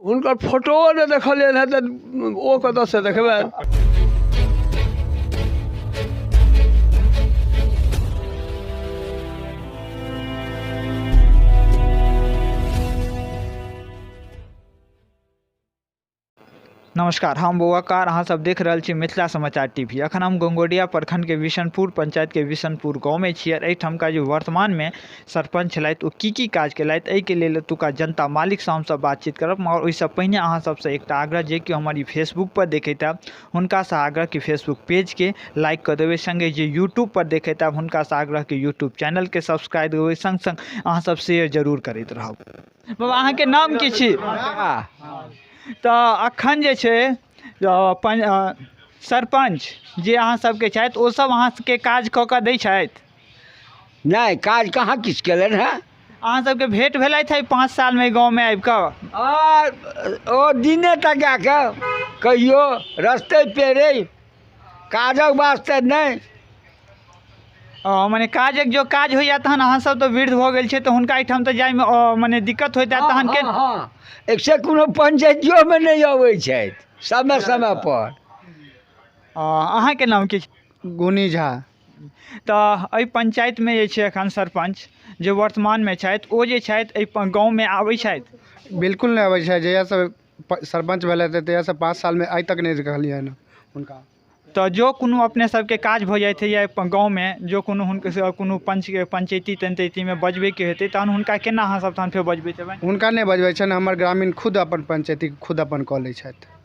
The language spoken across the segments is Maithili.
हुनकर फोटोओ नहि देखलियनि हँ तऽ ओ कतऽसँ देखबनि। नमस्कार, हम बौआकार, अहाँ सब देख रहल छी मिथिला समाचार टीवी। अखन हम गंगोडिया प्रखंड के विशनपुर पंचायत के विशनपुर गांव में छी। एहिठामका जे वर्तमान में सरपंच छलथि ओ की की काज केलथि, एहिके लेल एतुका जनता मालिक से हमसब बातचीत करब। मगर ओहिसँ पहिने अहाँ सबसँ एकटा आग्रह, जे कि हमर ई फेसबुक पर देखैत हैब हुनकासँ आग्रह कि फेसबुक पेजके लाइक कऽ देबै, सङ्गे जे यूट्यूब पर देखैत हैब हुनकासँ आग्रह कि यूट्यूब चैनलके सब्सक्राइब देबै, सङ्ग सङ्ग अहाँ सब शेयर जरूर करैत रहब। बाबा, अहाँके नाम की छी? तऽ अखन जे छै सरपञ्च जे अहाँ सबके छथि ओ सब अहाँ सबके काज कऽ कऽ दै छथि? नहि, काज कहाँ किछु केलनि हेँ। अहाँ सबके भेंट भेलथि है 5 सालमे गाँवमे आबि कऽ? आ ओ दिने तका कऽ कहियो रस्ते पेड़े काजक वास्ते नहि। मने काजक जो काज होइए तहन अहाँ सब तऽ वृद्ध भऽ गेल छियै, तऽ हुनका एहिठाम तऽ जाइमे मने दिक्कत होइत हैत तहन के? हँ, एक से कोनो पंचायतियोमे नहि अबै छथि समय समय पर। अहाँके नाम की? गुनी झा। तऽ एहि पंचायतमे जे छै एखन सरपञ्च जे वर्तमानमे छथि ओ जे छथि एहि गाँवमे आबै छथि? बिल्कुल नहि अबै छथि। जहियासँ सरपञ्च भेलथि तहियासँ 5 सालमे आइ तक नहि देखलियनि हुनका। तऽ जो कोनो अपने सबके काज भऽ जाइत या गाँवमे, जो कोनो हुनका कोनो पंचके पंचैती तंचैतीमे बजबैके हेतै तहन हुनका केना अहाँ सब तहन फेर बजबैत हेबै? हुनका नहि बजबै छनि, हमर ग्रामीण खुद अपन पंचैती खुद अपन कऽ लै छथि।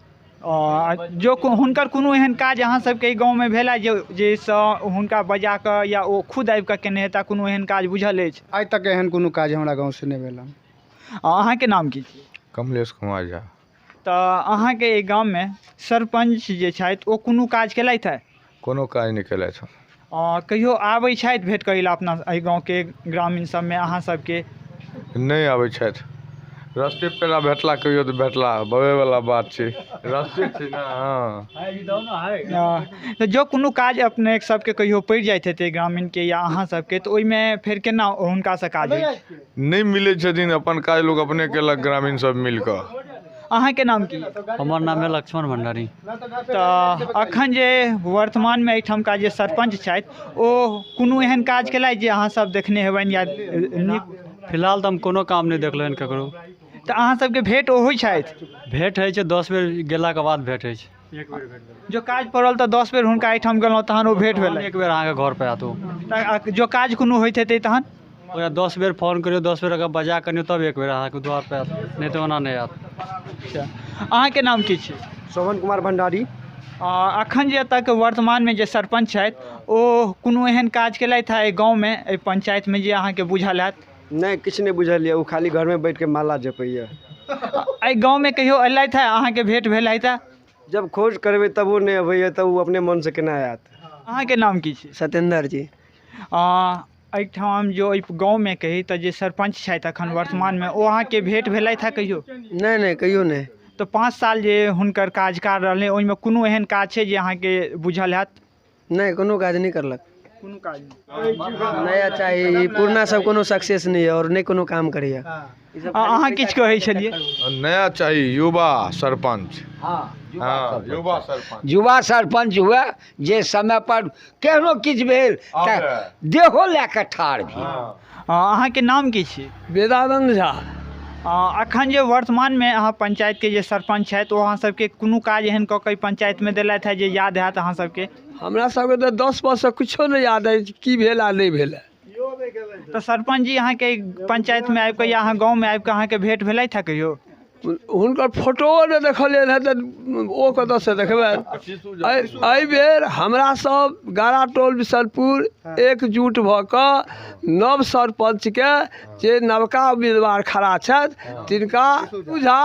जो हुनकर कोनो एहन काज अहाँ सबके गाँवमे भेल जे जाहिसँ हुनका बजा कऽ या ओ खुद आबि कऽ केने हेता, कोनो एहन काज बुझल अछि? आइ तक एहन कोनो काज हमरा गाँवसँ नहि भेल हन। अहाँके नाम की छी? कमलेश कुमार झा। तऽ अहाँके एहि गाममे सरपञ्च जे छथि ओ कोनो काज केलथि है? कोनो काज नहि केलथि हन। कहियो आबै छथि भेँट करै लए अपना एहि गाँवके ग्रामीण सबमे अहाँ सबके? नहि आबै छथि। रस्ते पेरा भेटला कहियो तऽ भेटला, बबेवला बात छै, रस्ते छै ने। हँ, तऽ जँ कोनो काज अपने सबके कहियो पड़ि जाइत हेतै ग्रामीणके या अहाँ सबके, तऽ ओहिमे फेर केना हुनकासँ काज होइ छै? नहि मिलै छथिन, अपन काज लोक अपने केलक ग्रामीण सब मिल कऽ। अहाँके नाम की? हमर नाम है लक्ष्मण भंडारी। तऽ अखन जे वर्तमानमे एहिठामका जे सरपञ्च छथि ओ कोनो एहन काज केलथि जे अहाँ सब देखने हेबनि या नीक? फिलहाल तऽ हम कोनो काम नहि देखलहुँ हन ककरो। तऽ अहाँ सबके भेंट ओ होइ छथि? भेंट होइ छै, 10 बेर गेलाके बाद भेंट होइ छै। जो काज पड़ल तऽ 10 बेर हुनका एहिठाम गेलहुँ तहन ओ भेंट भेलै? एक बेर अहाँके घर पर आयत ओ। तऽ जो काज कोनो होइत हेतै तहन? ओकरा 10 बेर फोन करियौ, 10 बेर ओकरा बजा कऽ आनियौ, तब एक बेर अहाँके द्वार पर आयत, नहि तऽ ओना नहि आयत। अच्छा, अहाँके नाम की छी? शोभन कुमार भंडारी। अखन जे एतऽके वर्तमानमे जे सरपञ्च छथि ओ कोनो एहन काज केलथि है एहि गाँवमे एहि पंचायतमे जे अहाँके बुझल हैत? नहि, किछु नहि बुझल यऽ, ओ खाली घरमे बैठके माला जपैए। एहि गाँवमे कहियो अयलथि है, अहाँके भेंट भेल है तऽ? जब खोज करबै तबो नहि अबैए, तऽ ओ अपने मनसँ केना आयत? अहाँके नाम की छी? सत्येन्द्र जी। एहिठाम जो एहि गाँवमे कही तऽ जे सरपञ्च छथि अखन वर्तमानमे ओ अहाँके भेंट भेलथि है कहियो? नहि नहि, कहियो नहि। तऽ 5 साल जे हुनकर कार्यकाल रहलै ओहिमे कोनो एहन काज छै जे अहाँके बुझल हैत? नहि, कोनो काज नहि करलक। कोनो काज नहि। नया चाही, ई पुरना सब कोनो सक्सेस नहि यऽ आओर नहि कोनो काम करैए। अहाँ किछु कहै छलियै? नया चाही युवा सरपञ्च। हँ, युवा सरपञ्च। युवा सरपञ्च हुए जे समय पर केहनो किछु भेल तऽ देहो लए कऽ ठाढ़ भेल। अहाँके नाम की छी? वेदानन्द झा। अखन जे वर्तमानमे अहाँ पंचायतके जे सरपञ्च छथि ओ अहाँ सबके कोनो काज एहन कऽ कऽ पंचायतमे देलथि है जे याद हैत अहाँ सबके? हमरा सबके तऽ 10 वर्षसँ किछो नहि याद अछि की भेल आ नहि भेल। तऽ सरपञ्च जी अहाँके पंचायतमे आबि कऽ या अहाँ गाँवमे आबि कऽ अहाँके भेंट भेलथि है कहियो? हुनकर फोटोओ नहि देखलियनि हँ तऽ ओ कतऽसँ देखबनि? एहिबेर हमरा सब गारा टोल बिशनपुर एकजुट भऽ कऽ नव सरपञ्चके जे नवका उम्मीदवार खड़ा छथि तिनका झा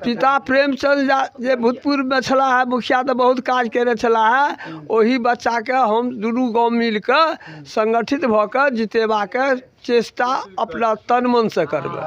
पिता प्रेमचंद झा जे भूतपूर्वमे छलाह हे मुखिया, तऽ बहुत काज केने छलाह हे, ओहि बच्चाके हम दुनू गाँव मिलकऽ संगठित भऽ कऽ जितेबाके चेष्टा अपना तन मनसँ करबै।